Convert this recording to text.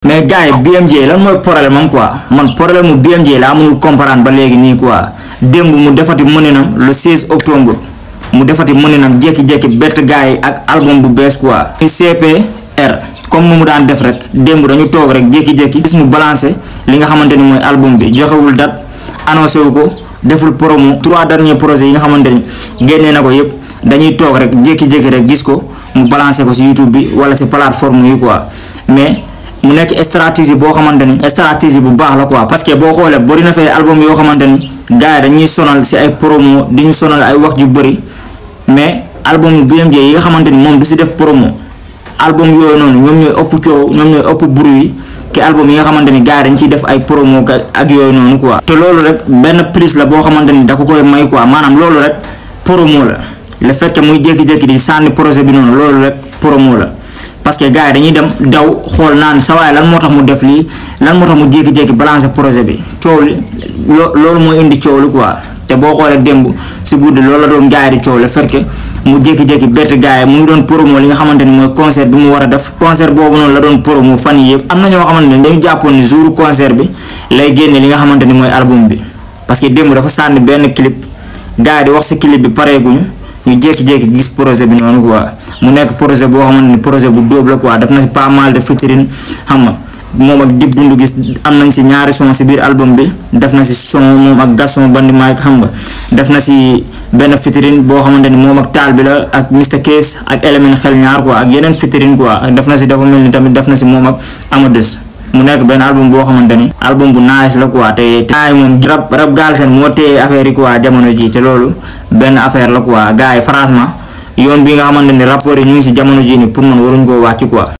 mais gars yi BMJ lan mooy problème am quoi man problème mu BMJ laa mënul comprendre ba léegi nii quoi démb mu defati mëninam le 16 octobre mu defati mëninam jékki-jékki bett gars yi ak album bu bees quoi. CPR comme nu mu daan def rek démb dañu toog rek jékki-jékki gis mu balancé li nga xamante ni mooy album bi joxewul date annoncé wu ko deful promo 3 derniers projets yi nga xamante ni génnee na ko yëpp dañuy toog rek jékki-jékki rek gis ko mu balancé ko si YouTube bi wala si plateforme yi quoi mais. mu nekk stratégie boo xamante ni stratégie bu baax la quoi parce que boo xoolee bari na fay album yoo xamante ni gars yi dañuy sonal si ay promo di ñu sonal ay wax yu bëri mais album BMJ yi nga xamante ni moom du si def promo album yooyu noonu ñoom ñooy ëpp coow ñoom ñooy ëpp bruit ki album yi nga xamante ni gars yi dañ ciy def ay promo ak yooyu noonu quoi. te loolu rek benn prise la boo xamante ni da ko koy may quoi maanaam loolu rek promo la le fait que muy jékki-jékki di sànni projet bi noonu loolu rek promo la. parce que gars yi dañuy dem daw xool naan sa waay lan moo tax mu def lii lan moo tax mu jékki-jékki balancer projet bi coow li loolu mooy indi coow li quoi te boo xoolee démb si guddi loolu la doon gars yi di coow le fekk mu jékki-jékki bett gars yi mu ngi doon promo li nga xamante ni mooy concert bi mu war a def concert boobu noonu la doon promo fan yii yëpp. am na ñoo xamante ni dañu jàppoon ni jouru concert bi lay génne li nga xamante ni mooy album bi parce que démb dafa sànni benn clip gars yi di wax si clip bi pareeguñu ñu jékki-jékki gis projet bi noonu quoi mu nekk projet boo xamante ni projet bu dóob la quoi def na si pas mal de featuring xam nga moom ak Dip Doundou Guiss am nañ si ñaari son si biir album bi def na si son moom ak Gaston Bandi Mike xam nga def na si benn featuring boo xamante ni moom ak Taal bi la ak Mr Case ak Element xel ñaar quoi ak yeneen featuring quoi def na si dafa mel ni tamit def na si moom ak Amadou mu nekk benn album boo xamante ni album bu nice la quoi te ay moom rap Galsen moo téye affaire yi quoi jamono ji te loolu benn affaire la quoi gars yi franchement yoon bi nga xamante ni rapport yi ñu ngi si jamono ji ni pour man waruñ koo wàcc quoi.